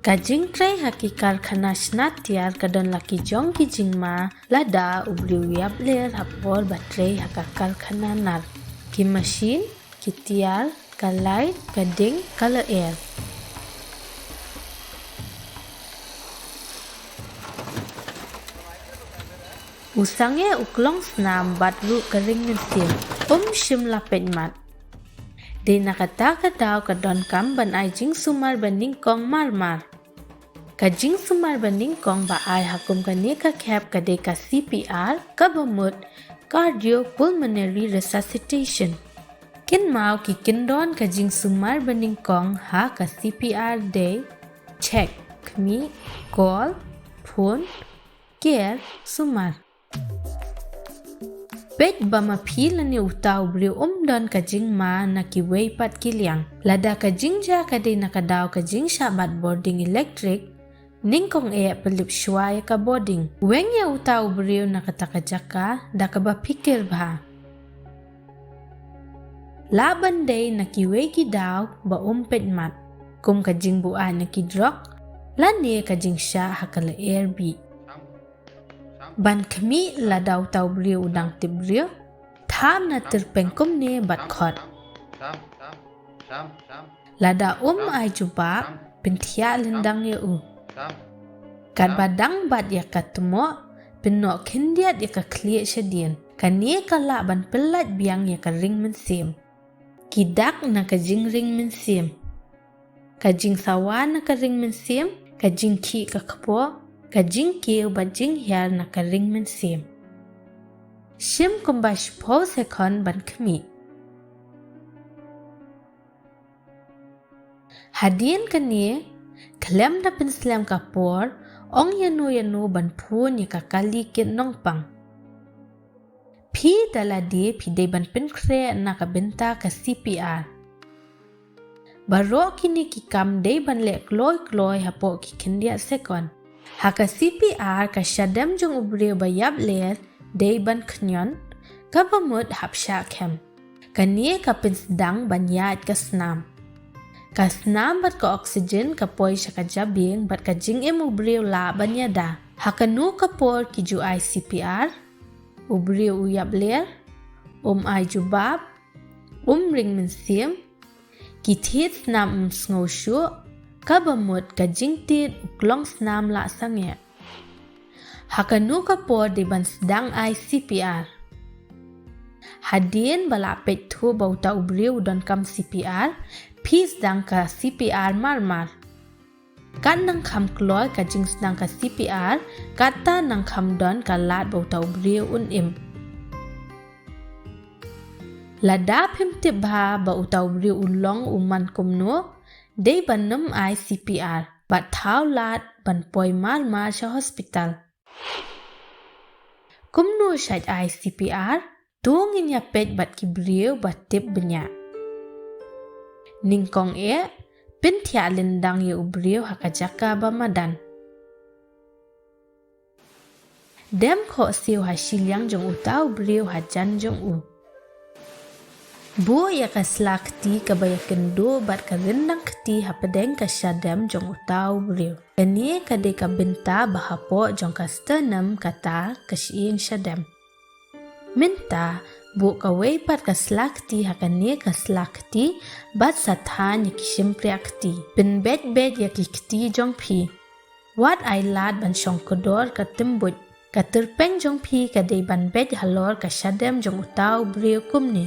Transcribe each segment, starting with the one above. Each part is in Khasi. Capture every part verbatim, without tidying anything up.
Ka jingtrei ha ki karkhana shna tiar ka don la ki jong ki jingma lada u briew u ïap ler ha por ba trei ha ka karkhana nar. Ki machine, ki tiar, ka light, ka ding, ka lyer. U sangeh u klong snam bad ruh ka ring mynsiem. Um shym la peit mat. Dei na kata ka daw ka donkam ban ai jingsumar ba nyngkong mar-mar. Ka jingsumar ba nyngkong ba ai ha kum kane ka khep ka dei ka C P R, kaba mut cardiopulmonary resuscitation. Kynmaw, ki kyndon ka jingsumar ba nyngkong ha ka C P R dei: check, khmih; call, phone; care, sumar. Peit ba ma phi lane uta u briew um don ka jingma na kiwei pat ki liang. Lada ka jingjia ka dei na ka daw ka jingshah bat bording elektrik, nyngkong eh pynlip shuwa ïa ka bording. Weng ïa uta u briew na kata ka jaka da kaba phikir bha. Lah ban dei na kiwei ki daw ba um peit mat, kum ka jingbuaid na ki drok lane ka jingshah ha ka lyer bih. Ban khmih lada uta u briew u dang tip briew. Thap na tyrpeng kumne bad khot. Lada um ai jubab, pynthiah lyndang ïa u. Katba dang bat ïa ka tmoh, pynnoh khyndiat ïa ka khlieh shadien. Kane ka lah ban pyllait biang ïa ka ring mynsiem. Ki dak na ka jingring mynsiem. Ka jingsawa na ka ring mynsiem, ka jingkhih ka kpoh, ka jingkiew bad jinghiar na ka ring mynsiem. Shim kumba shiphew sekon ban khmih. Hadien kane, khlem da pynslem ka por, ong ïano ïano ban phone ïa ka kali kit nongpang. Phi da lade phi dei ban pynkhreh na ka bynta ka C P R. Baroh kine ki kam dei ban leh kloi kloi hapoh ki khyndiat sekon. Ha ka C P R, ka shadem jong u briew ba ïap ler dei ban khñion, kaba mut hap shah khem. Kane ka pynsdang ban ïaid ka snam. Ka snam bad ka oxygen ka poi sha ka jabieng bad ka jingim u briew lah ban ïada. Ha kano ka por ki ju ai C P R? U briew u ïap ler, um ai jubab, um ring mynsiem, ki thied snam um sngew shuh, kaba mut ka jingtied u klong snam lah sangeh. Ha kano ka por dei ban sdang ai C P R? Hadien ba la peit thuh ba uta u briew u donkam C P R, phi sdang ka C P R mar mar. Kat nang kham kloi ka jingsdang ka C P R, katta nang kham don ka lad ba uta u briew un im. Lada phim tip bha ba uta u briew u long u man kumno, dei ban nym ai C P R, bad thaw lad ban poi mar mar sha hospital. Kumno shait ai C P R? To ngin ïa peit bad ki briew ba tip bniah. Nyngkong eh, pynthiah lyndang ïa u briew ha ka jaka ba madan. Dem khohsiew ha shiliang jong uta u briew hajan jong u. Buh ïa ka sla kti kaba ïakynduh bad ka ryndang kti hapdeng ka shadem jong uta u briew. Kane ka dei ka bynta ba hapoh jong ka sternum, kata ka shyieng shadem. Mynta, buh kawei pat ka sla kti ha kane ka sla kti, bad sa thaiñ ïa ki shympriah kti. Pynbeit beit ïa ki kti jong phi. Wat ai lad ban shong kdor ka tymbuit. Ka tyrpeng jong phi ka dei ban beit halor ka shadem jong uta u briew kumne.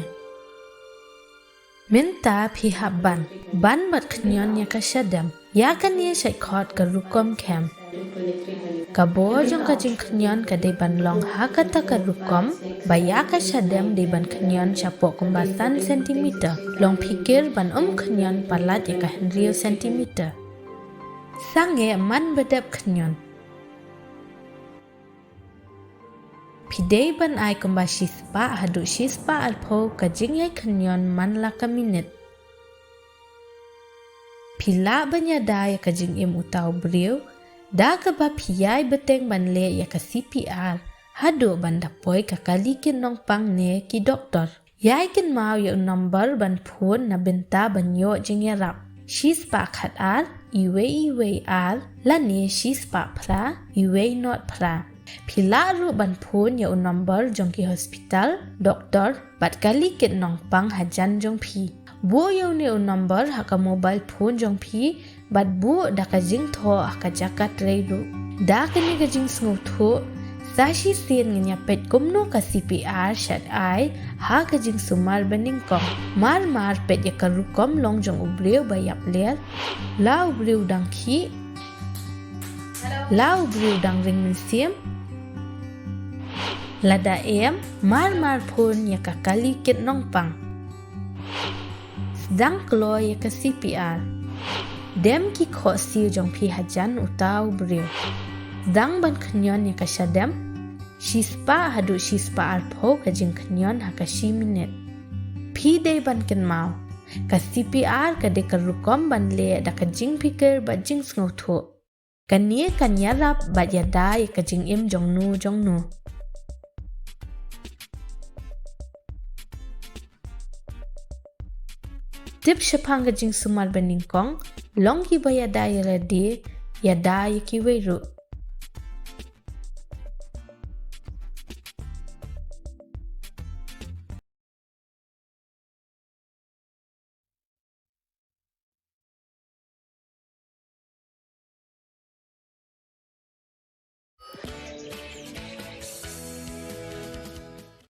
Mynta phi hap ban, ban bad khñion ïa ka shadem. Ïa kane shait khot ka rukom khem. Ka bor jong ka jingkhñion ka dei ban long ha kata ka rukom, ba ïa ka shadem dei ban khñion shapoh kumba san centimeter. Long phikir ban ym khñion palat ïa ka hynriew centimeter. Sangeh man ba dep khñion. Phi dei ban ai kumba shispah haduh shispah arphew ka jingïai khñion man la ka minit. Phi lah ban ïada ïa ka jingim uta u briew da kaba phi ïai bteng ban leh ïa ka C P R haduh ban da poi ka kali kit nongpang ne ki doktor. Ïai kynmaw ïa u number ban phone na bynta ban ïoh jingïarap. shispah khat ar, iwei iwei ar, lane shispah phra, iwei not phra. Phi lah ruh ban phone ïa u number jong ki hospital, doktor, bad kali kit nongpang hajan jong phi. Buh ïa une u number ha ka mobile phone jong phi, bad buh da ka jingthoh ha ka jaka trei ruh. Da kane ka jingsngewthuh, sa shisien ngin ïa peit kumno ka C P R shad ai ha ka jingsumar banyngkong. Mar mar peit ïa ka rukom long jong u briew ba ïap ler, la u briew dang khih, la u briew dang ring mynsiem. Lada em, mar mar phone ïa ka kali kit nongpang. Sdang kloi ïa ka C P R. Dem ki khohsiew jong phi hajan uta u briew. Sdang ban khñion ïa ka shadem. Shispah haduh shispah arphew ka jingkhñion ha ka shi minit. Phi dei ban kynmaw, ka C P R ka dei ka rukom ban leh da ka jingpikir bad jingsngewthuh. Kane kan ïarap bad ïada ïa ka jingim jong no jong no. Tip shaphang ka jingsumar banyngkong, long kiba ïada ïa lade, ïada ïa kiwei ruh.